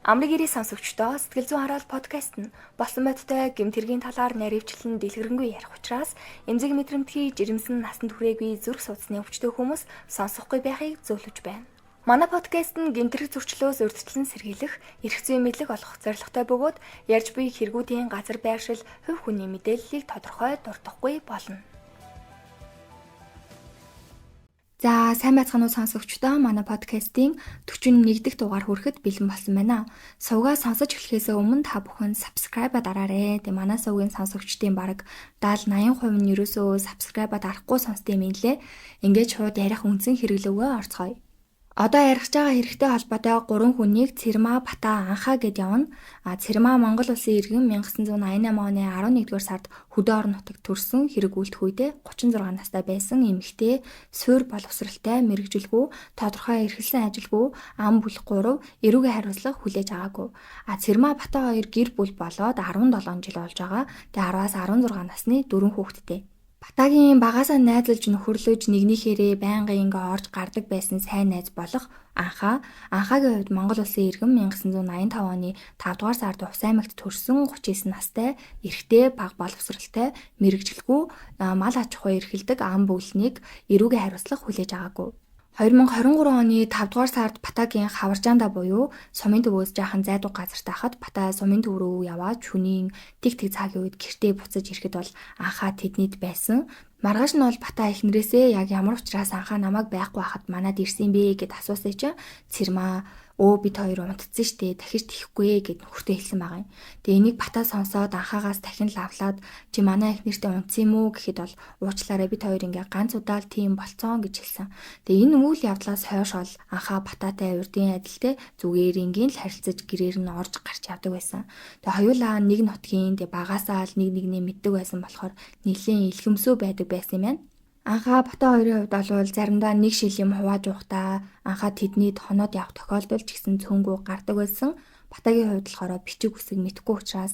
Амрыг ирээ сонсогчдоо, Сэтгэл зүйн хараал подкаст нь болсон бодтой гэмт хэргийн талаар нарийвчлан дэлгэрэнгүй ярих учраас эмзэг мэдрэмтгий, жирэмсэн, насанд хүрээгүй, зүрх судасны өвчтөй хүмүүс сонсохгүй байхыг зөвлөж байна. Манай подкаст нь гэмт хэрэг зөрчлөөс урьдчилан сэргийлэх, эрх зүйн мэдлэг олгох зорилготой бөгөөд ярьж буй хэрэгүүдийн газар байршил, хувь хүний мэдээллийг тодорхой дуртахгүй болно. За, сайн байцгаана уу, сонсогчдоо, манай подкастын 41 дахь дугаар хүрэхэд бэлэн болсон байна. Сувгаа сонсож эхлэхээс өмнө та бүхэн subscribe дараарай. Тэгээ манай сувгийн сонсогчдын бараг 70 80% нь ерөөсөө subscribe дарахгүй сонсдог юм лээ. Ингээд шууд ярих үндсэн хэрэглүүгээ орцгоё. Одоо ярих байгаа хэрэгтэй холбоотой гурван хүнийг Цэрмаа, Бата, Анхаа гэд явна. А Цэрмаа Монгол улсын иргэн, 1988 оны 11-р сард хөдөө орон нутагт төрсэн, хэрэг үйлдэх үедээ 36 настай байсан эмэгтэй, суур боловсралтай, мэргэжилгүй, тодорхой эрхэлсэн ажилгүй, ам бүлэг 3, эрүүгийн хариуцлага хүлээж аваагүй. А Цэрмаа, Бата хоёр гэр бүл болоод 17 жил болж байгаа. Тэгээ 10-аас 16 насны дөрвөн хүүхэдтэй. Батагийн багасаа найзалж, нөхөрлөж, нэгнийхээрээ байнгын ингээ орж гардаг байсан сайн найз болох Анхаа. Анхаагийн хувьд Монгол улсын иргэн, 1985 оны 5 дугаар сард Увс аймагт төрсэн, 39 настай, эрэгтэй, бага боловсралтай, мэргэжилгүй, мал аж ахуй эрхэлдэг, ам бүлнийг, эрүүгийн хариуцлага хүлээж аваагүй. 2023 оны 5 дугаар сард Батагийн Хаваржаанда буюу сумын төвөөс жаахан зайдуу газарт байхад Бата сумын төв рүү яваад шөнийн тэг тэг цагийн үед гэртээ буцаж ирэхэд бол Анхаа тэднийд байсан. Маргааш нь бол Бата эхнэрээсээ яг ямар учраас Анхаа намайг байхгүй байхад манад ирсэн бэ гэд асуусан чинь Цэрмаа "Өө, бид хоёр унтцсан штэ, дахиж тэхгүй" гэд нөхөртөө хэлсэн байгаа юм. Тэгээ энийг Бата сонсоод Анхаагаас дахин лавлаад, "Чи манай эхнэртэй унтсан юм уу?" гэхэд бол "Уучлаарай, бид хоёр ингээ ганц удаа л тийм болцсон" гэж хэлсэн. Тэгээ энэ үйл явдлаас хойш бол Анхаа Бататай урдын адилтай зүгээр энгийн л харилцаж, гэрээр нь орж гарч явдаг байсан. Тэгээ хоёулаа нэг нутгийн, тэгээ багасаа л нэг нэгнээ мэддэг байсан болохоор нэлээн илхэмсүү байдаг байсан юм байна. Анхаа, Бата хоёрын хувьд бол заримдаа нэг шил юм хувааж уухтаа Анхаа тэднийд хоноод явах тохиолдол ч гэсэн цөөнгүй гардаг байсан. Батагийн хувьд болохоор бичиг үсэг мэдэхгүй учраас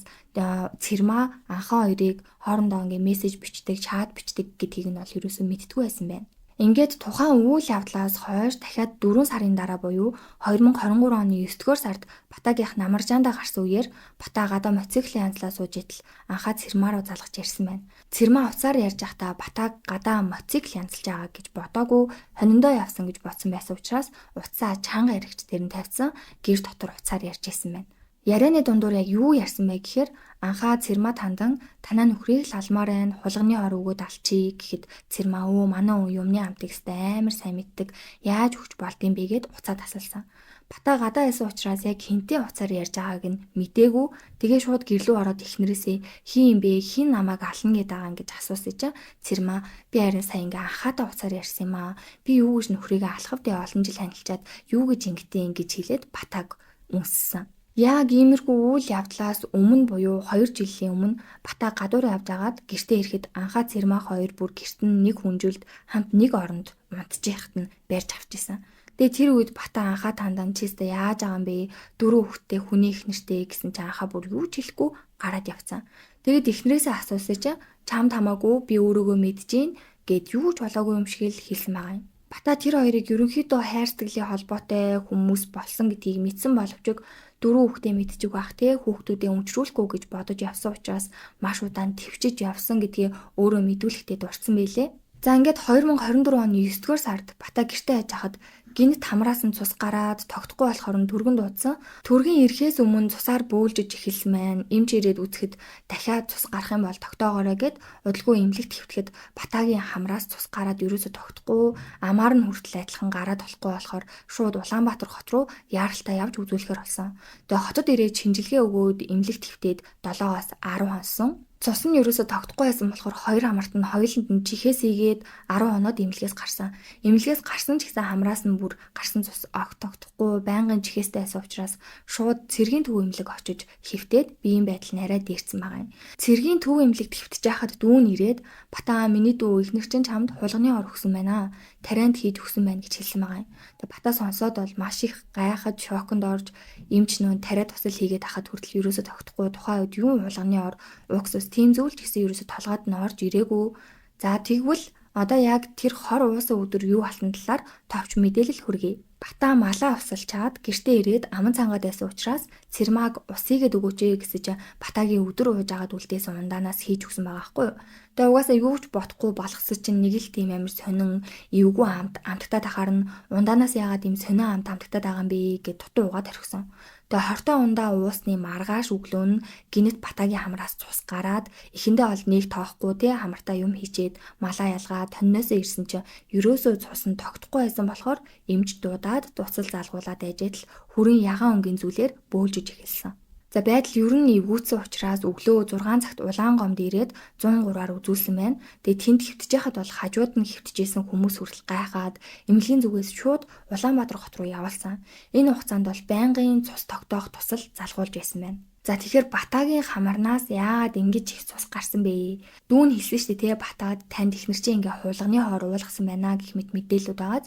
Цэрмаа Анхаа хоёрыг хоорондоо ингээ мессеж бичдэг, чат бичдэг гэдгийг нь бол ерөөсөө мэддэггүй байсан байна. Ингээд тухайн үйл явдлаас хойш дахиад 4 сарын дараа буюу 2023 оны 9 дугаар сард Батагийнх Намаржаандаа гарсан үеэр Бата гадаа мотоциклийн янзлаа сууж идэл Анхаа Цэрмаа руу залгаж ярьсан байна. Цэрмаа утсаар ярьж байхдаа Батаг гадаа мотоцикл янзалж байгаа гэж бодоогүй, хониндоо явсан гэж бодсон байсан учраас утсаа чанга яригч дээр нь тавьсан, гэр дотор утсаар ярьж исэн байна. Ярианы дундуур яг юу ярьсан бэ гэхээр Анхаа Цэрмаа тандан "Танаа нөхрийг л алмаар байна, хулганы ор өгөөд алчий" гэхэд Цэрмаа "Өө, манай хүн юмны амтыг өстэй амар сайн мэддэг, яаж өгч болдгийм бэ?" гэд уцаа тасалсан. Бата гадаа байсан учраас яг хэнтэй уцаар ярьж байгааг нь мдээгүй. Тэгээ шууд гэрлүү ороод эхнэрээсээ "Хин юм бэ, хин намайг ална гээд байгаа?" гэж асуусан чинь Цэрмаа "Би харин сая ингээ Анхаатай уцаар ярьсан юм аа. Би юу гэж нөхрийгөө алах вэ, олон жил танилцаад юу гэж ингэтэн" гэж хэлээд Батаг үнссэн. Яг иймэрхүү үйл явдлаас өмнө буюу 2 жилийн өмнө Бата гадуур явж байгаад гэртээ ирэхэд Анхаа, Цэрмаа хоёр бүр гэрт нь нэг хүнжүүлд хамт нэг оронд унтж яхад нь барьж авч исэн. Тэгээ тэр үед Бата Анхаа тандан "Чистэ яаж байгаа юм бэ? Дөрөв хүүхэдтэй хүний их нэртэй" гэсэн чинь Анхаа бүр юу ч хэлэхгүй гараад явцсан. Тэгээд эхнэрээсээ асуусан чинь "Чамд хамаагүй, би өөрөөгөө мэдэж гин" гэд юу ч болоогүй юм шиг л хэлсэн байгаа юм. Бата тэр хоёрыг ерөнхийдөө хайр сэтгэлийн холбоотой хүмүүс болсон гэдгийг мэдсэн боловч дөрөв хүүхдээ мэдчих байх те, хүүхдүүдээ өмчрүүлэхгүй гэж бодож явсан учраас маш удаан төвчөж явсан гэдгийг өөрөө мэдүүлэхдээ дурдсан байлээ. За, ингээд 2024 оны 9 дугаар сард Бата гэртээ байж хахад гинт хамраас нь цус гараад тогтохгүй болохоор нь түргэн дуудсан. Түргэн ирэхээс өмнө цусаар бөөлжөж эхэлсэн байна. Эмч ирээд үзэхэд дахиад цус гарах юм бол тогтоогоорой гэд удалгүй эмнэлэгт хэвтгэхэд Батагийн хамраас цус гараад ерөөсө тогтохгүй, амаар нь хүртэл адилхан гараад болохгүй болохоор шууд Улаанбаатар хот руу яаралтай явж үзүүлэхээр болсон. Тэгээ хотод ирээд шинжилгээ өгөөд эмнэлэгт хэвтээд 7-оос 10 хонсон. Цус нь ерөөсө тогтохгүй байсан болохоор хоёр хамарт нь хоёуланд нь чихээс ийгээд 10 хоноод эмнэлгээс гарсан. Эмнэлгээс гарсан ч гэсэн хамраас нь бүр гарсан цус огт тогтохгүй, байнгын чихээстэй байсан учраас шууд цэргийн төв эмнэлэг очиж хэвтээд биеийн байдал нь арай дээрцэн байгаа юм. Цэргийн төв эмнэлэгт хэвтэж байхад дүү нь ирээд "Бата, миний дүү, эхнэр чинь чамд хулганы ор өгсөн байна. Тарианд хийж өгсөн байна" гэж хэлсэн байгаа юм. Тэгээ Бата сонсоод бол маш их гайхаж, шоконд орж, эмч нүүн тариа тусал хийгээд хахад хүртэл ерөөсө тогтохгүй, тухайн үед юу хулганы ор, уксус, тийм зүйл ч гэсэн ерөөсө толгойд нь орж ирээгүй. За, тэгвэл одоо яг тэр хор уусан өдөр юу болсон талаар товч мэдээлэл хүргэе. Бата малаа усалчаад гэртээ ирээд аман цангаад байсан учраас Цэрмааг ус хийгээд өгөөч ээ гэсэн чинь Батагийн өдөр ууж агаад үлдээсэн ундаанаас хийж өгсөн байгаа байхгүй юу. Тэгээ угаасаа юу ч бодохгүй болгосон чинь нэг л тийм амар сонин эвгүй амт амттай тахаар нь ундаанаас яагаад ийм сонин амт амттай байгаа юм бэ гэд дутуу угаад орхисон. Тэгээ хортой ундаа уусны маргааш өглөө нь гинэт Батагийн хамраас цус гараад эхэндээ бол нэг тоохгүй те хамартаа юм хийчээд малаа ялгаа тонноосоо ирсэн чинь ерөөсөө цус нь тогтохгүй байсан болохоор эмч дуудаад дуцал залгуулад айжээд л хүрэн ягаан өнгийн зүйлээр бөөлжиж эхэлсэн. За байдал ер нь эвгүүцсэн учраас өглөө 6 цагт улаан гомд ирээд 103-аар үзүүлсэн байна. Тэгээ тэнд хэвтэж яхад бол хажууд нь хэвтэжсэн хүмүүс хүртэл гайхаад эмнэлгийн зүгээс шууд Улаанбаатар хот руу явуулсан. Энэ хугацаанд бол байнгын цус тогтоох тусал залгуулж байсан байна. За тэгэхээр Батагийн хамарнаас яагаад ингэж их цус гарсан бэ? Дүүн хэлсэн шүү дээ, тэ Батаад танд ихнэр чинь ингээ хулганы хоор уулгасан байна гэх мэт мэдээлэлүүд байгааз.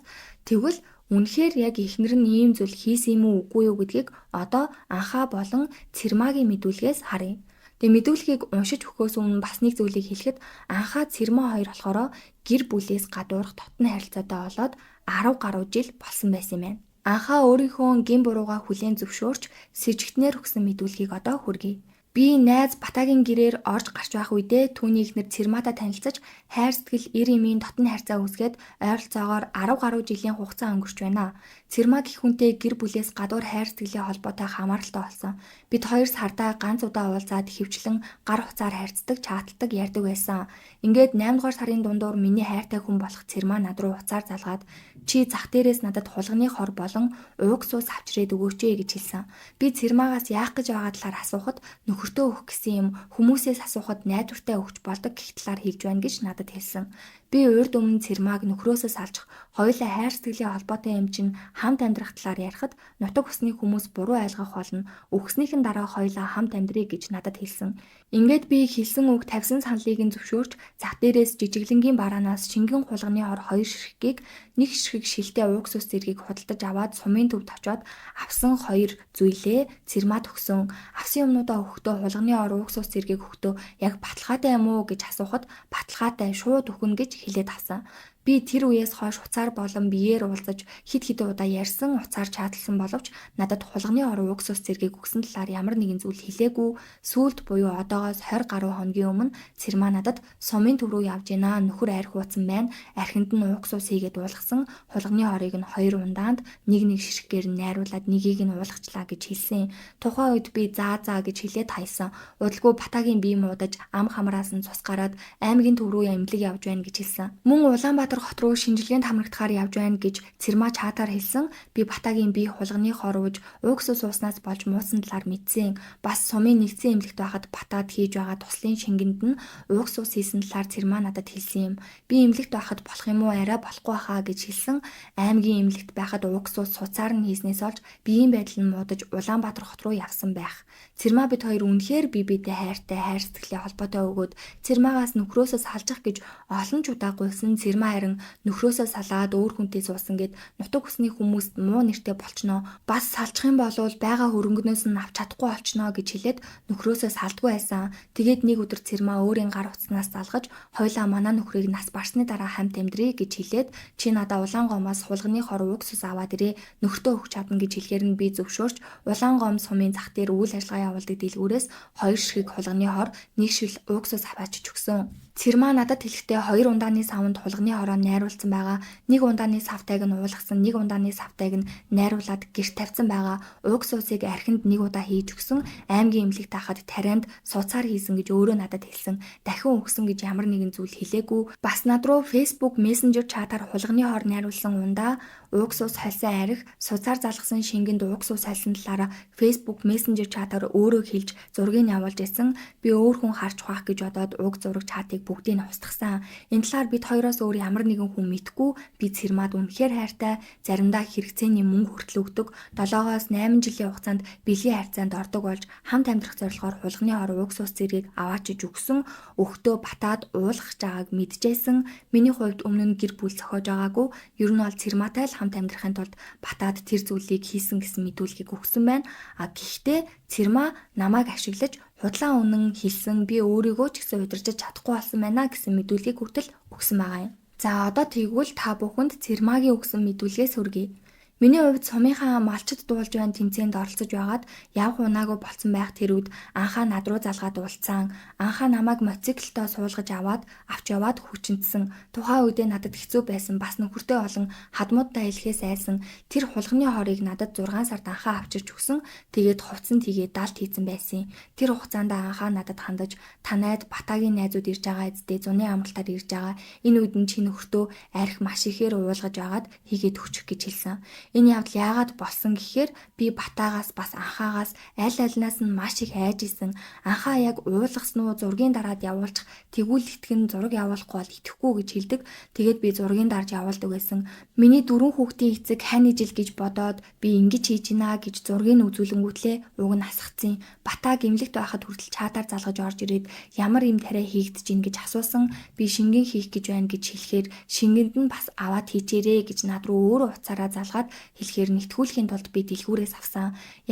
Тэгвэл үнэхээр яг эхнэр нь ийм зүйл хийсэн юм уу үгүй юу гэдгийг одоо Анхаа болон Цэрмаагийн мэдүүлгээс харъя. Тэгээ мэдүүлгийг уншиж өгөхөөс өмнө бас нэг зүйлийг хэлэхэд Анхаа Цэрмаа хоёр болохоор гэр бүлээс гадуурх дотны харилцаатай болоод 10 гаруй жил болсон байсан юм байна. Анхаа өөрийнхөө гин буруугаа хүлээн зөвшөөрч сэжигтнээр өгсөн мэдүүлгийг одоо хүргэе. Би найз Батагийн гэрээр орж гарч байх үедээ түүний эхнэр Цэрмаатай танилцаж хайр сэтгэл эр эмийн дотн харьцаа үүсгээд ойролцоогоор 10 гаруй жилийн хугацаа өнгөрч байна. Цэрмаа гэх хүнтэй гэр бүлээс гадуур хайр сэтгэлийн холбоотой хамааралтай болсон. Бид хоёр сардаа ганц удаа уулзаад хөвчлэн гар утсаар харьцдаг, чаталдаг, ярьдаг байсан. Ингээд 8 дугаар сарын дундуур миний хайртай хүн болох Цэрмаа над руу утсаар залгаад чи зах дээрээс надад хулганы хор болон уугсуус авч ирээд өгөөч ээ гэж хэлсэн. Би Цэрмаагаас яах гэж байгаа талаар асуухад нөхөртөө өгөх гэсэн юм хүмүүсээс асуухад найдвартай өгч болдог гэх талаар хэлж байна гэж надад хэлсэн. Би урд өмнө Цэрмааг нөхрөөсөө салчих хоёулаа хайр сэтгэлийн холбоотой юм чинь хамт амьдрах талаар ярихад нутаг усны хүмүүс буруу ойлгох болно. Өгснийхэн дараа хоёулаа хамт амьдрыг гэж надад хэлсэн. Ингээд би хэлсэн үг тавьсан саналыг нь зөвшөөрч зах дээрээс жижиглэнгийн бараанаас шингэн хулганы хор 2 ширхгийг нэг ширхэг шилтэй уугсус зэргийг худалдаж аваад сумын төвд очиод авсан 2 зүйлээ Цэрмаад өгсөн. Авсан юмнуудаа өгөхдөө хулганы хор уугсус зэргийг өгөхдөө яг баталгаатай юм уу гэж асуухад баталгаатай шууд өгнө гэж хэлээд авсан. Би тэр үеэс хойш утсаар болон биеэр уулзаж хэд хэдэн удаа ярьсан, утсаар чаталсан боловч надад хулганы ор уугсус зэргийг өгсөн талаар ямар нэгэн зүйл хэлээгүй. Сүүлд буюу одоогоос 20 гаруй хоногийн өмнө Цэрмаа надад сумын төв рүү явж гинэ, нөхөр арх ууцсан байна, архинд нь уугсус хийгээд уулгасан, хулганы хорыг нь 2 ундаанд нэг нэг ширхгээр нь найруулад нэгийг нь уулгачлаа гэж хэлсэн. Тухайн үед би заа заа гэж хэлээд хайсан. Удалгүй Батагийн бие муудаж ам хамраас нь цус гараад аймгийн төв рүү эмнэлэг явж байна гэж хэлсэн. Мөн Улаанбаатар хот руу шинжилгээнд хамрагдахаар явж байна гэж Цэрмаа чатаар хэлсэн. Би Батагийн бие хулганы хор ууж уугсус ууснаас болж муусан талаар мэдсэн. Бас сумын нэгдсэн эмнэлэгт байхад Батад хийж байгаа туслын шингэнд нь уугсус хийсэн талаар Цэрмаа надад хэлсэн юм. Би эмнэлэгт байхад болох юм уу арай болохгүй хаа гэж хэлсэн. Аймгийн эмнэлэгт байхад уугсус суцаар нь хийснээс олж биеийн байдал нь муудаж Улаанбаатар хот руу явсан байх. Цэрмаа бид хоёр үнэхээр бие биедээ хайртай, хайр сэтгэлийн холбоотой өгөөд Цэрмаагаас нөхрөөсөө салжих гэж олон ч удаа гуйсан. Цэрмаа харин нөхрөөсөө салаад өөр хүнтэй суусан гэд нутаг усны хүмүүст муу нэртэй болчихноо. Бас салчих юм бол байгаа хөрөнгөнөөс нь авч чадахгүй болчихноо гэж хэлээд нөхрөөсөө салдгүй байсан. Тэгээд нэг өдөр Цэрмаа өөрийн гар утаснаас залгаж хоёлаа манай нөхрийг нас барсны дараа хамт амьдрий гэж хэлээд чи надаа улаан гомоос хулганы хор уугсус аваад ирээ нөхөртөө өгч чадна гэж хэлэхээр нь би зөвшөөрч улаан гом сумын зах дээр үйл ажиллагаа явуулдаг дэлгүүрээс 2 ширхэг хулганы хор 1 шил уугсус аваачиж өгсөн. Цэрмаа надад хэлэхдээ 2 ундааны савнд хулганы хороо найруулсан байгаа. Нэг ундааны савтайг нь уулгасан, нэг ундааны савтайг нь найруулад гэрт тавьсан байгаа. Уугсусыг архинд нэг удаа хийж өгсөн. Аймгийн эмнэлэгт байхад тарианд сууцаар хийсэн гэж өөрөө надад хэлсэн. Дахин өгсөн гэж ямар нэгэн зүйл хэлээгүй. Бас над руу Facebook Messenger чатаар хулганы хор найруулсан ундаа уугсус холсон арх, сууцаар залгасан шингэнд уугсус холсон талаараа Facebook Messenger чатаар өөрөө хэлж зургийг явуулж исэн. Би өөр хүн харж ухаах гэж бодоод уг зураг чатыг бүгдийг нь устгасан. Энэ талаар бид хоёроос өөр ямар нэгэн хүн мэдгүй. Би Цэрмаад үнэхээр хайртай, заримдаа хэрэгцээний мөнгө хүртэл өгдөг. 7-оос 8 жилийн хугацаанд бэлгийн харьцаанд ордог болж хамт амьдрах зорилгоор хулганы хор уугсус зэргийг аваачиж өгсөн. Өгтөө Батаад уулгах байгааг мэджээсэн. Миний хувьд өмнө нь гэр бүл зохиож байгаагүй. Ер нь бол Цэрмаатай л хамт амьдрахын тулд Батаад тэр зүйлийг хийсэн гэсэн мэдүүлгийг өгсөн байна. А гэхдээ Цэрмаа намайг ашиглаж худлаа үнэн хэлсэн, би өөрийгөө ч гэсэн удирдах чадахгүй болсон байна гэсэн мэдүүлгийг хүртэл өгсөн байгаа юм. За одоо тэгвэл та бүхэнд Цэрмаагийн өгсөн мэдүүлгээс хүргэе. Миний хувьд сумынхаа малчид дуулж байна тэмцээнд оролцож байгаад явх унаагүй болцсон байх тэр үед анхаа над руу залгаад уулцсан. Анхаа намайг мотоциклтоо суулгаж аваад авч яваад хүчинтсэн. Тухайн үедээ надад хэцүү байсан. Бас нөхөртэй болон хадмуудтай хэлэхээс айсан. Тэр хулганы хорыг надад 6 сард анхаа авчирч өгсөн. Тэгээд хувцсан тгээ далд хийцэн байсан. Тэр хугацаанд анхаа надад хандаж танайд Батагийн найзууд ирж байгаа эздээ зуны амралтаар ирж байгаа. Энэ үед нь чи нөхөртөө арх маш ихээр уулгаж байгаад хийгээд өчөх гэж хэлсэн. Энэ явдал яагаад болсон гэхээр би Батаагаас бас анхаагаас аль альнаас нь маш их айж исэн. Анхаа яг уулгасан уу зургийн дараад явуулчих. Тэгвэл итгэн зураг явуулахгүй бол итгэхгүй гэж хэлдэг. Тэгээд би зургийн дарж явуулдаг байсан. Миний 4 хүүхдийн эцэг хань ижил гэж бодоод би ингэж хийж гинэ гэж зургийг үзүүлэнгүүтлээ уг нь асгацсан. Батаа гимлэгт байхад хүртэл чатаар залгаж орж ирээд ямар юм тариа хийгдэж гин гэж асуусан. Би шингэн хийх гэж байна гэж хэлэхээр шингэнд нь бас аваад хийчээрээ гэж над руу өөрөө уцаараа залгаад хэлэхээр нэгтгүүлэхийн тулд би дэлгүүрээс авсан.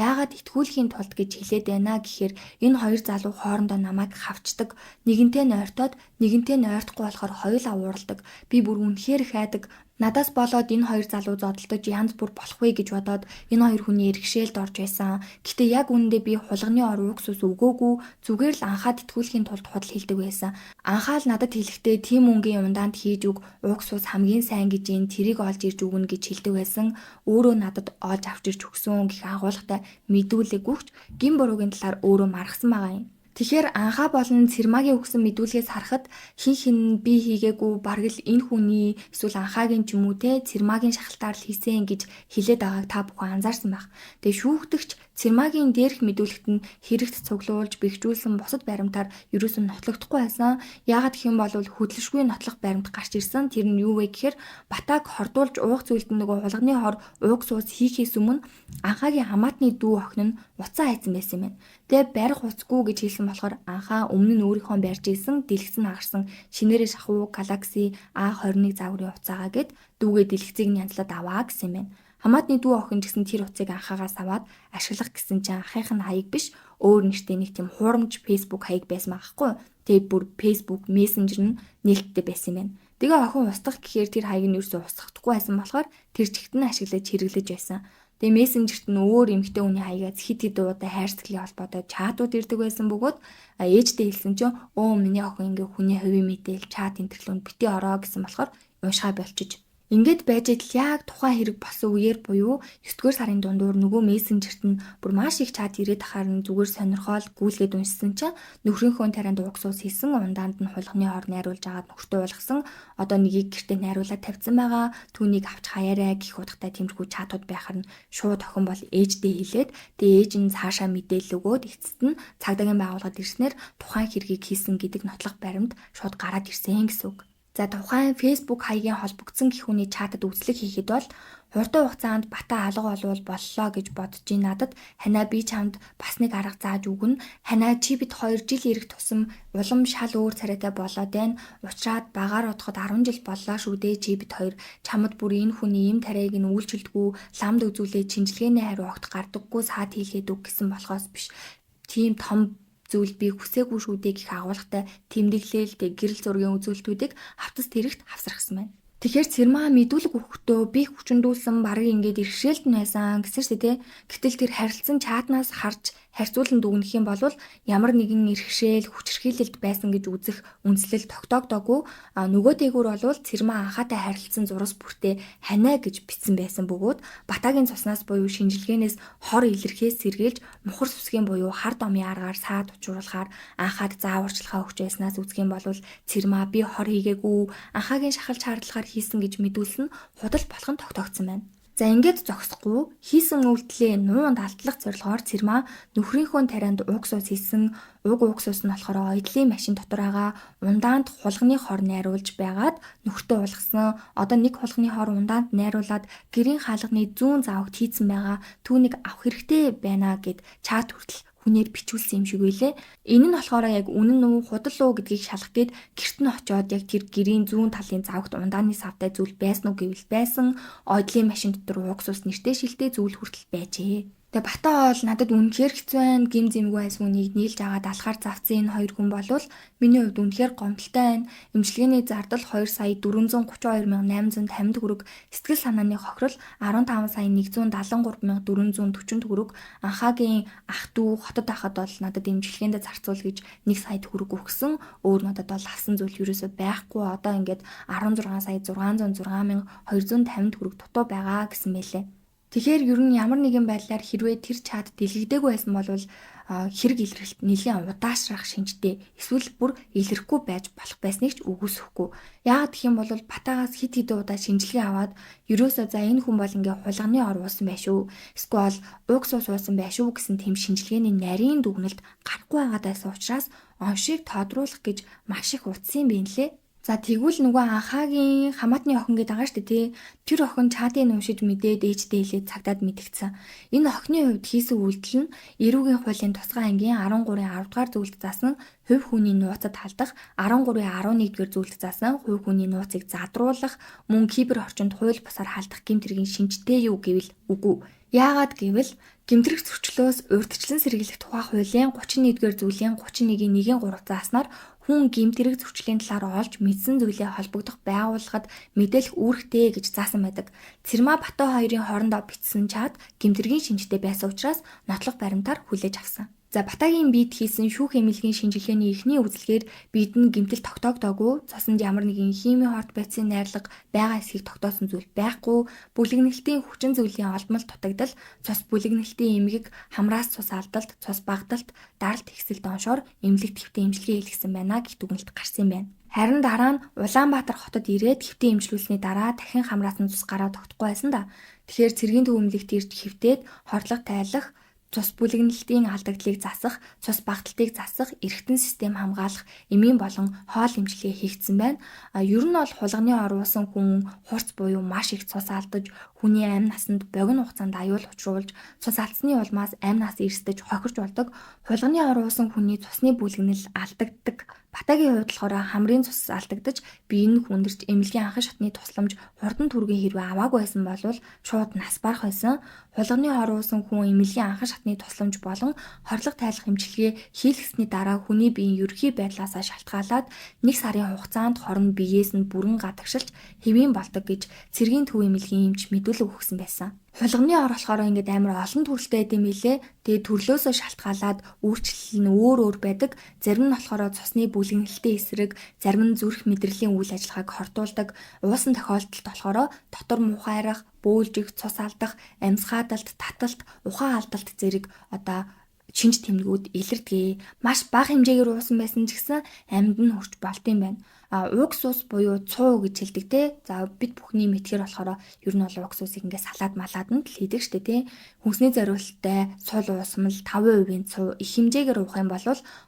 Яагаад итгүүлэхийн тулд гэж хэлээд байна гэхээр энэ хоёр залуу хоорондоо намайг хавчдаг. Нэгэнтээ нь ойртоод нэгэнтээ нь ойртохгүй болохоор хоёулаа ууралдаг. Би бүр үнэхээр их айдаг. Надаас болоод энэ хоёр залуу зодолдож янз бүр болох вэ гэж бодоод энэ хоёр хүний эргэшээлд орж байсан. Гэтэ яг үүндээ би хулганы ор уксус өгөөгүй, зүгээр л анхаад итгүүлэхийн тулд худал хэлдэг байсан. Анхаал надад хэлэхдээ тийм өнгийн ундаанд хийж өг уксус хамгийн сайн гэж ин тэрийг олж ирж өгнө гэж хэлдэг байсан. Өөрөө надад олж авч ирж өгсөн гэх агуулгатай мэдүүлэггүйч гин буруугийн талаар өөрөө маргасан байгаа юм. Тэгэхээр анхаа болон Цэрмаагийн өгсөн мэдүүлгээс харахад хин хин би хийгээгүй бараг л энэ хүний эсвэл анхаагийн ч юм уу те Цэрмаагийн шахалтаар л хийсэн гэж хэлээд байгааг та бүхэн анзаарсан байх. Тэгээ шүүгдэгч Цэрмаагийн дээрх мэдүүлэгт нь хэрэгт цуглуулж бэхжүүлсэн бусад баримтаар ерөөсөн нотлогдохгүй байсан. Яагаад гэх юм бол хөдөлшгүй нотлох баримт гарч ирсэн. Тэр нь юу вэ гэхээр Батааг хордуулж уух зүйлд нөгөө хулганы хор ууг суус хийхээс өмнө анхаагийн хамаатны дүү охин нь уцаа хайцсан байсан юм байна. Тэгээ барих уцгүй гэж хэлсэн болохоор анхаа өмнө нь өөрийнхөө барьж исэн дэлгэцэн хагарсан шинээрээ шахуу Galaxy A21 загварын уцаагаа гэд дүүгээ дэлгэцийг нь янзлаад аваа гэсэн юм байна. Хамаатны дүү охин ч гэсэн тэр утсыг анхаагаас аваад ашиглах гэсэн чинь ахынх нь хаяг биш өөр нэртэй нэг тийм хуурамч Facebook хаяг байсан байхгүй. Тэгээ бүр Facebook Messenger нь нээлттэй байсан юм байна. Тэгээ охин устгах гэхээр тэр хаяг нь ерөөсөө устгахдаггүй байсан болохоор тэр чигт нь ашиглаж хэрэглэж байсан. Тэгээ мессенжерт нь өөр эмэгтэй хүний хаягаас хит хит удаа хайрцаглийн холбоотой чатууд ирдэг байсан бөгөөд ээжтэй хэлсэн чинь өө миний охин ингээ хүний хувийн мэдээлэл чат энтерлүүнд бити ороо гэсэн болохоор уншгаа болчих. Ингээд байж идэл яг тухайн хэрэг болсон үеэр буюу 9-р сарын дундуур нөгөө мессенжерт нь бүр маш их чат ирээд ахаар нь зүгээр сонирхоол гүйлгээд уншсан чинь нөхрийнхөө тарианд угсуус хийсэн ундаанд нь хулганы хор найруулж агаад нөхөртөө уулгасан. Одоо нэгийг гэртээ найруулад тавьсан байгаа. Түүнийг авч хаяарай гэх утгатай тиймэрхүү чатууд байхаар нь шууд охин бол ээждээ хэлээд тэгээ ээж нь цаашаа мэдээлэл өгөөд эцэст нь цагдаагийн байгууллагад ирснээр тухайн хэргийг хийсэн гэдэг нотлох баримт шууд гараад ирсэн гэсэн үг. За тухайн Facebook хаягийн холбогдсон гэх хүний чатад үзлэг хийхэд бол хурдан хугацаанд Бата алга болвол боллоо гэж бодож ин надад ханаа би чамд бас нэг арга зааж өгнө. Ханаа чи бид 2 жил ирэх тусам улам шал өөр царайтай болоод байна. Учраад багаар бодоход 10 жил боллоо шүү дээ чи бид хоёр. Чамд бүр энэ хүний ийм тариаг нь үйлчилдэггүй, ламд үзүүлээ чинжилгээний хариу огт гардаггүй саад хийлгээд үг гэсэн болохоос биш. Тийм том зүйл би хүсээгүй шүү дээ гэх агуулгатай тэмдэглээл тэг гэрэл зургийн үзүүлэлтүүдийг хавтас тэрэгт хавсархсан байна. Тэгэхээр Цэрмаа мэдүүлэг өгөхдөө би хүчндүүлсэн бараг ингээд иргэшээлд нь байсан гэсэн шүү дээ. Гэтэл тэр харилцсан чатнаас харж харьцуулан дүгнэх юм бол ямар нэгэн иргэшээл хүчирхийлэлт байсан гэж үзэх үндслэл тогтоогдоогүй. А нөгөө дээгүүр бол Цэрмаа анхаатай харилцсан зурас бүртээ ханаа гэж бичсэн байсан бөгөөд Батагийн цуснаас буюу шинжилгээнээс хор илэрхээс сэргийлж мухар сүсгийн буюу хар домын аргаар саад учруулахаар анхаад зааварчилгаа өгч байснаас үзэх юм бол Цэрмаа би хор хийгээгүй анхаагийн шахалт шаардлагаар хийсэн гэж мэдүүлсэн худал болох нь тогтоогдсон байна. За ингээд зогсохгүй хийсэн үйлдэлээ нуунд алтлах зорилгоор Цэрмаа нөхрийнхөө тарианд уг суус хийсэн. Уг уксус нь болохоор оёдлын машин дотор байгаа ундаанд хулганы хор найруулж байгаад нөхөртөө уулгасан. Одоо нэг хулганы хор ундаанд найруулад гэрийн хаалганы зүүн заавагт хийцэн байгаа. Түүнийг авах хэрэгтэй байна гэд чат хүртэл хүнээр бичүүлсэн юм шиг байлээ. Энэ нь болохоор яг үнэн үү худал уу гэдгийг шалгах гээд гэрт нь очиод яг тэр гэрийн зүүн талын завгт ундааны савтай зүйл байсан уу гэвэл байсан. Ойдлын машин дотор уксус нэртэй шилтэй зүйл хүртэл байжээ. Тэгээ Бата бол надад үнэхээр хэцүү байна. Гим зэмгүй байсан үнийг нийлж агаад алхаар завцсан энэ хоёр хүн болвол миний хувьд үнэхээр гомдолтой байна. Эмчилгээний зардал 2 сая 432 850 төгрөг, сэтгэл санааны хохирол 15 сая 173 440 төгрөг, анхаагийн ах дүү хотод байхад бол надад эмчилгээндээ зарцуул гэж 1 сая төгрөг өгсөн. Өөр надад бол авсан зүйл ерөөсөө байхгүй. Одоо ингээд 16 сая 606 250 төгрөг дутуу байгаа гэсэн мэлээ. Тэгэхээр ер нь ямар нэгэн байдлаар хэрвээ тэр чат дэлгэгдээгүй байсан бол хэрэг илрэлт нэлээн удаашрах шинжтэй эсвэл бүр илрэхгүй байж болох байсныг ч үгүйсэхгүй. Яагаад гэх юм бол Батагаас хэд хэдэн удаа шинжилгээ аваад ерөөсөө за энэ хүн бол ингээ хулганы ор уусан байх шүү. Эсвэл уксус уусан байх шүү гэсэн тэм шинжилгээний нарийн дүгнэлт гарахгүй байгаад байсан учраас оншийг тодруулах гэж маш их утсан юм байна лээ. За тэгвэл нөгөө анхаагийн хамаатны охин гэдэг байгаа шүү дээ тий. Тэр охин чатыг уншиж мэдээд ээждээ хэлээд цагдаад мэдгдсэн. Энэ охины хувьд хийсэн үйлдэл нь эрүүгийн хуулийн тусгай ангийн 13-ын 10 дугаар зүйлд заасан хувь хүний нууцад халдах, 13-ын 11 дугаар зүйлд заасан хувь хүний нууцыг задруулах, мөн кибер орчинд хууль бусаар халдах гэмт хэргийн шинжтэй юу гэвэл үгүй. Яагаад гэвэл гэмтрэх зөрчлөөс урьдчилан сэргийлэх тухай хуулийн 31-р зүйлийн 31-ийн 1-ийн 3 зааснаар хүн гэмт хэрэг зөрчлийн талаар олж мэдсэн зүйлээ холбогдох байгууллагад мэдээлэх үүрэгтэй гэж заасан байдаг. Цэрмаа Бата хоёрын хоорондоо бичсэн чат гэмт хэргийн шинжтэй байсан учраас нотлох баримтаар хүлээж авсан. За Батагийн бид хийсэн шүүх эмнэлгийн шинжилгээний эхний үзлэгээр бид нь гэмтэл тогтоогдоогүй, цуснд ямар нэгэн химийн хорт байцын найрлага байгаа эсхийг тогтоосон зүйл байхгүй, бүлэгнэлтийн хүчин зүйлийн олдмол дутагдал, цус бүлэгнэлтийн эмгэг, хамраас цус алдалт, цус багадалт, даралт ихсэлт оншоор эмнэлэгт хэвтэн эмчилгээ хийлгэсэн байна гэх дүгнэлт гарсан юм байна. Харин дараа нь Улаанбаатар хотод ирээд хэвтэн эмчлүүлсний дараа дахин хамраас нь цус гараа тогтохгүй байсан да. Тэгэхээр цэргийн төв эмнэлэгт ирж хэвтээд хордлого тайлах, цус бүлэгнэлтийн алдагдлыг засах, цус багталтыг засах, эргэтэн систем хамгаалах, эмийн болон хоол эмчилгээ хийгдсэн байна. А ер нь бол хулганы оруулсан хүн хурц буюу маш их цус алдаж, хүний амь насанд богино хугацаанд аюул учруулж, цус алдсны улмаас амь нас эрсдэж хохирч болдог. Хулганы оруулсан хүний цусны бүлэгнэл алдагддаг. Батагийн хувьд болохоор хамрын цус алдагдаж, бие нь хүндэрч эмнэлгийн анхан шатны тусламж хурдан түргийн хэрвээ аваагүй байсан бол шууд нас барах байсан. Хулганы оруулсан хүн эмнэлгийн анхан шатны тусламж болон хорлого тайлах эмчилгээ хийлгэсний дараа хүний биеийн ерөнхий байдлаасаа шалтгаалаад 1 сарын хугацаанд хорон биеэс нь бүрэн гадагшилж хэвийн болдог гэж цэргийн төв эмнэлгийн эмч мэдүүлэг өгсөн байсан. Хулганы ор болохоор ингээд амар олон төрөлтэй байд юм билэ. Тэгээ төрлөөсөө шалтгаалаад өөрчлөл нь өөр өөр байдаг. Зарим нь болохоор цусны бүлэгнэлтийн эсрэг, зарим нь зүрх мэдрэлийн үйл ажиллагааг хортуулдаг. Уусан тохиолдолд болохоор дотор муухайрах, бөөлжих, цус алдах, амьсгаадалт, таталт, ухаан алдалт зэрэг одоо шинж тэмдгүүд илэрдэг. Маш бага хэмжээгээр уусан байсан ч гэсэн амьд нь хурч болд юм байна. А уксус буюу цуу гэж хэлдэг те. За бид бүхний мэдхээр болохоор ер нь бол уксусыг ингээ салаад малаад нь л хийдэг штэ те. Хүнсний зориулттай сул уусмал 5% цуу их хэмжээгээр уух юм бол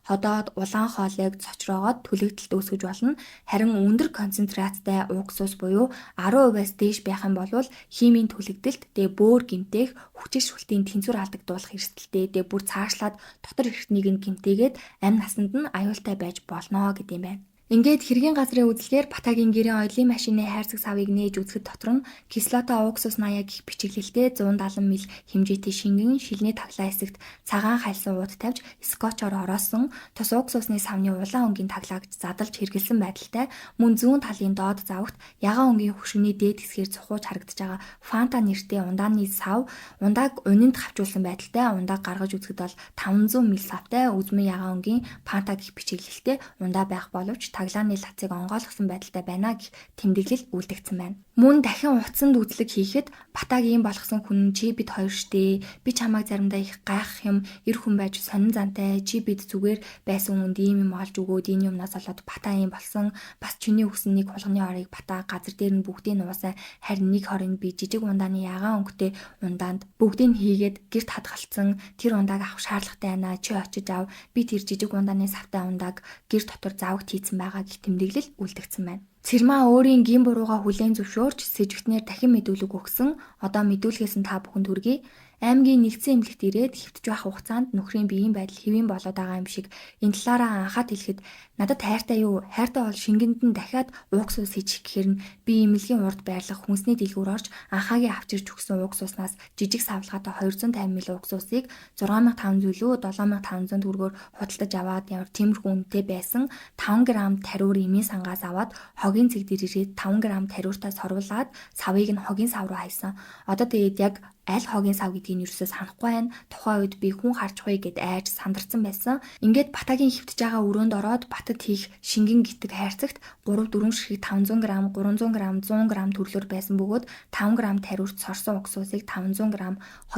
ходоод улаан хоолойг цочроогоод түлэгдэлт үүсгэж болно. Харин өндөр концентрацтай уксус буюу 10%-аас дээш байх юм бол химийн түлэгдэлт, тэгээ бөөр гэмтэх, хүчил шүлтийн тэнцвэр алдагдуулах эрсдэлтэй, тэгээ бүр цаашлаад дотор эрхтнийг нь гэмтээгээд амь насанд нь аюултай байж болно гэдэг юм байна. Ингээд хэргийн газрын үзлэгээр Батагийн гэрийн оёлын машины хайрцаг савыг нээж үзэхэд дотор нь кислота уксус 80 гэх бичиглэлтэй 170 мл хэмжээтэй шингэн шилний таглаа хэсэгт цагаан хальсан ууд тавьж скотчоор ороосон тус уксусны савны улаан өнгийн таглаагч задалж хэргэлсэн байдалтай мөн зүүн талын доод завагт ягаан өнгийн хөшигний дээд хэсгээр цухууж харагдаж байгаа Фанта нэртэй ундааны сав ундааг унанд хавчуулсан байдалтай ундааг гаргаж үзэхэд бол 500 мл савтай үзмэн ягаан өнгийн Фанта гэх бичиглэлтэй ундаа байх боловч таглааны лацыг онгойлгосон байдалтай байна гэх тэмдэглэл үлдэгдсэн байна. Мөн дахин утсанд үзлэг хийхэд Батаг ийм болгосон хүн чи бид хоёр штэ. Би чамайг заримдаа их гайхах юм, эр хүн байж сонин зантай. Чи бид зүгээр байсан хүнд ийм юм олж өгөөд энэ юмнаас болоод Бата ийм болсон. Бас чиний өгсөн нэг хулганы орыг Бата газар дээр нь бүгдийг нь уусаа, харин нэг хорыг би жижиг ундааны ягаан өнгөтэй ундаанд бүгдийг нь хийгээд гэрт хадгалцсан. Тэр ундааг авах шаардлагатай байна. Чи очиж ав. Би тэр жижиг ундааны савтай ундааг гэр дотор завагт хийцэн байгаа гэх тэмдэглэл үлдэгдсэн байна. Цэрмаа өөрийн гин буруугаа хүлээн зөвшөөрч сэжигтнээр дахин мэдүүлэг өгсөн. Одоо мэдүүлгээс нь та бүхэнд хүргэе. Аймгийн нэгдсэн эмнэлэгт ирээд хэвтэж байх хугацаанд нөхрийн биеийн байдал хэвийн болоод байгаа юм шиг энэ талаараа анхаад хэлэхэд надад хайртай юу? Хайртай бол шингэнд нь дахиад уксус хийчих гэхээр нь би эмнэлгийн урд байрлах хүнсний дэлгүүр орж анхаагийн авчирч өгсөн уксуснаас жижиг савлгаатай 250 мл уксусыг 6500 илүү 7500 төгрөгөөр худалдаж аваад ямар тиймэрхүү үнэтэй байсан 5 г тариур эмийн сангаас аваад хогийн цэг дээр ирээд 5 г тариуртаа сорвуулаад савыг нь хогийн сав руу хайсан. Одоо тэгээд яг аль хогийн сав гэдгийг нь ерөөсөө санахгүй байна. Тухайн үед би хүн харж хуй гэд айж сандарсан байсан. Ингээд Батагийн хэвтэж байгаа өрөөнд ороод Батад хийх шингэн гитэг хайрцагт 3 4 ширхэг 500 г, 300 г, 100 г төрлөөр байсан бөгөөд 5 г тариурт сорсон уксусыг 500 г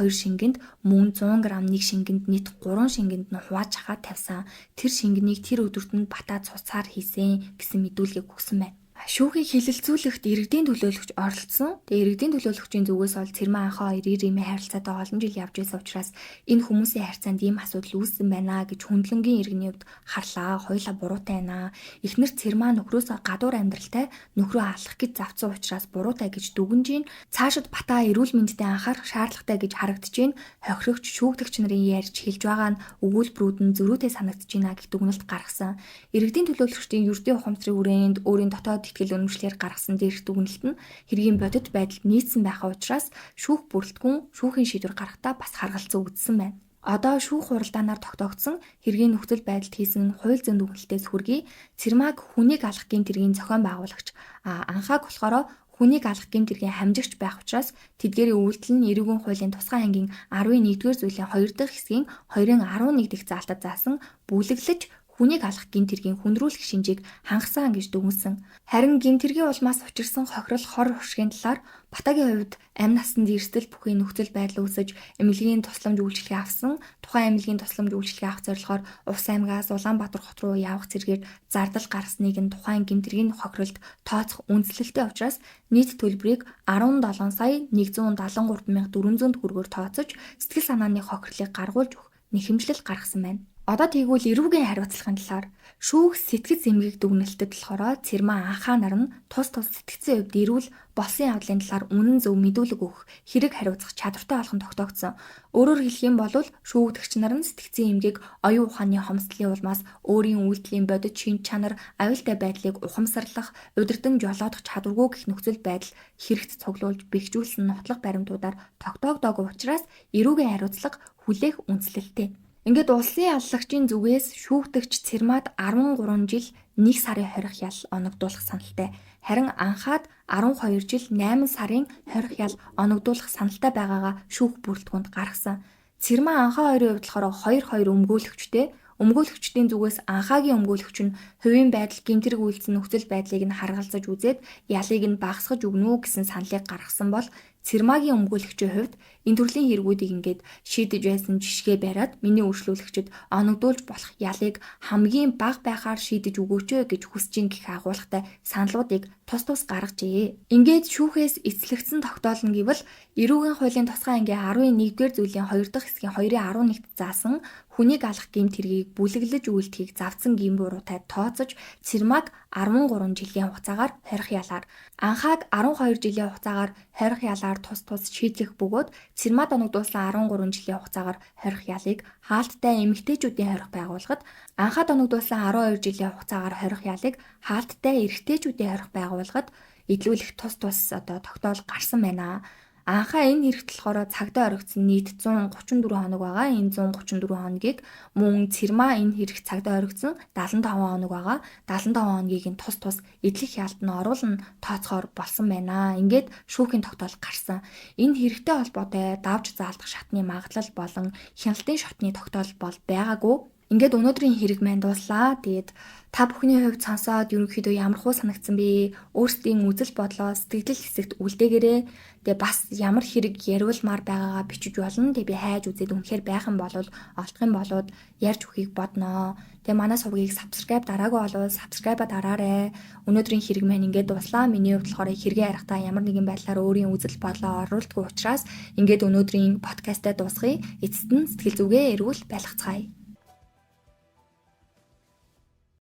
2 шингэнд мөн 100 г 1 шингэнд нийт 3 шингэнд нь хувааж хахад тавьсан. Тэр шингэнийг тэр өдөрт нь Батаа цуцаар хийсэн гэсэн мэдүүлгийг өгсөн байна. Шүүхийг хилэлцүүлэхэд иргэдийн төлөөлөгч оролцсон. Тэгээ иргэдийн төлөөлөгчийн зүгээс бол Цэрмаа анхаа хоёр эр эмээ харилцаатай олон жил явж байсан учраас энэ хүмүүсийн харьцаанд ийм асуудал үүссэн байна гэж хүндлэнгийн иргэний хувьд харлаа. Хоёулаа буруутай байна. Эхнэр Цэрмаа нөхрөөсөө гадуур амьдралтай нөхрөө алах гэж завцсан учраас буруутай гэж дүгнэж гин. Цаашид Батаа эрүүл мэндэд анхаарах шаардлагатай гэж харагдаж гин. Хохирогч шүүгдэгч нарын ярьж хэлж байгаа нь өгүүлбэрүүд нь зөрүүтэй санагдаж байна гэх дүгнэлт гаргасан. Иргэдийн төлөөлөгчдийн ердийн ухамсарын хүрээнд өөрийн дотоод сэтгэл үнэмшлэр гаргасан дээрх дүгнэлт нь хэргийн бодит байдалд нийцсэн байхаа учраас шүүх бүрэлдэхүүн шүүхийн шийдвэр гаргахдаа бас харгалзан үзсэн байна. Одоо шүүх хуралдаанаар тогтоогдсон хэргийн нөхцөл байдалд хийсэн хууль зүйн дүгнэлтээс хүргэе. Цэрмааг хүнийг алах гэмт хэргийн зохион байгуулагч, анхааг болохоор хүнийг алах гэмт хэргийн хамжигч байх учраас тэдгээрийн үйлдэл нь эрүүгийн хуулийн тусгай ангийн 11-р зүйлийн 2 дахь хэсгийн 2-ын 11 дэх заалтад заасан бүлэглэж хүнийг алах гэмт хэргийн хүндрүүлэх шинжийг хангасан гэж дүгнэсэн. Харин гэмт хэргийн улмаас учирсан хохирол хор хуршгийн талаар Батагийн хувьд амь насанд эрсдэл бүхий нөхцөл байдал үүсэж эмнэлгийн тусламж үйлчилгээ авсан. Тухайн эмнэлгийн тусламж үйлчилгээ авах зорилгоор Увс аймгаас Улаанбаатар хот руу явах зэргээр зардал гаргасныг нь тухайн гэмт хэргийн хохиролд тооцох үндслэлтэй учраас нийт төлбөрийг 17 сая 173 400 төгрөгөөр тооцож сэтгэл санааны хохирлыг гаргуулж өгөх нэхэмжлэл гаргасан байна. Одоо тэгвэл эрүүгийн хариуцлагын талаар шүүх сэтгэц эмгэг дүгнэлтэд болохоор Цэрмаа анхаа нар нь тус тус сэтгцийн хувьд эрүүл болсон явдлын талаар үнэн зөв мэдүүлэг өгөх хэрэг хариуцах чадвартай болох нь тогтоогдсон. Өөрөөр хэлэх юм бол шүүгдэгч нар нь сэтгцийн эмгэг оюун ухааны хомсдлын улмаас өөрийн үйлдэлийн бодит шинж чанар, аюултай байдлыг ухамсарлах, удирдан жолоодох чадваргүй гэх нөхцөл байдал хэрэгт цуглуулж бэхжүүлсэн нотлох баримтуудаар тогтоогдоогүй учраас эрүүгийн хариуцлага хүлээх үндслэлтэй. Ингээд улсын аллагчийн зүгээс шүүгдэгч Цэрмаад 13 жил 1 сарын хорих ял оногдуулах саналтай. Харин анхаад 12 жил 8 сарын хорих ял оногдуулах саналтай байгаагаа шүүх бүрэлдэхүүнд гаргасан. Цэрмаа анхаа хоёрын хувьд болохоор 2-2 өмгөөлөгчтэй. Өмгөөлөгчдийн зүгээс анхаагийн өмгөөлөгч нь хувийн байдал гэмт хэрэг үйлдсэн нөхцөл байдлыг нь харгалзаж үзээд ялыг нь багасгаж өгнө үү гэсэн саналыг гаргасан бол Цэрмаагийн өмгөөлөгчийн хувьд энэ төрлийн хэрэгүүдийг ингээд шийдэж байсан жишгээ бариад миний үйлчлүүлэгчид оногдуулж болох ялыг хамгийн бага байхаар шийдэж өгөөч гэж хүсэж ин гэх агуулгатай саналуудыг тус тус гаргажээ. Ингээд шүүхээс эцлэгдсэн тогтоолно гэвэл эрүүгийн хуулийн тусгай ангийн 11-р зүйлийн 2 дахь хэсгийн 2-ын 11-т заасан хүнийг алах гэмт хэргийг бүлэглэж үйлдэхийг завдсан гэм буруутай тооцож Цэрмааг 13 жилийн хугацаагаар хорих ялаар, анхааг 12 жилийн хугацаагаар хорих ялаар тус тус шийдлэх бөгөөд Цэрмаад оногдуулсан 13 жилийн хугацаагаар хорих ялыг хаалттай эмэгтэйчүүдийн хорих байгууллагад, анхаад оногдуулсан 12 жилийн хугацаагаар хорих ялыг хаалттай эрэгтэйчүүдийн хорих байгууллагад эдлүүлэх тус тус одоо тогтоол гарсан байна. Анхаа энэ хэрэгт болохоор цагдаа орогдсон нийт 134 хоног байгаа. Энэ 134 хоногийг мөн Цэрмаа энэ хэрэгт цагдаа орогдсон 75 хоног байгаа. 75 хоногийг нь тус тус эдлэх ялт нь оруулан тооцохоор болсон байна. Ингээд шүүхийн тогтоол гарсан. Энэ хэрэгтэй холбоотой давж заалдах шатны магадлал болон хяналтын шатны тогтоол бол байгаагүй. Ингээд өнөөдрийн хэрэг маань дууслаа. Тэгээд та бүхний хувьд сонсоод ерөнхийдөө ямар хуу санагдсан бэ? Өөрсдийн үзэл бодлоо сэтгэгдэл хэсэгт үлдээгээрэй. Тэгээ бас ямар хэрэг яриулмаар байгаагаа бичиж болно. Тэгээ би хайж үзээд үнэхээр байх юм бол олдох юм болоод ярьж өгөхийг бодноо. Тэгээ манай сувгийг subscribe дараагүй болвол subscribe-а дараарай. Өнөөдрийн хэрэг маань ингээд дууслаа. Миний хувьд болохоор хэрэгээ ярихдаа ямар нэгэн байдлаар өөрийн үзэл бодлоо оруулдаггүй учраас ингээд өнөөдрийн подкастаа дуусгая. Эцэст нь сэтгэл зүгээ эрүүл байлгацгаая.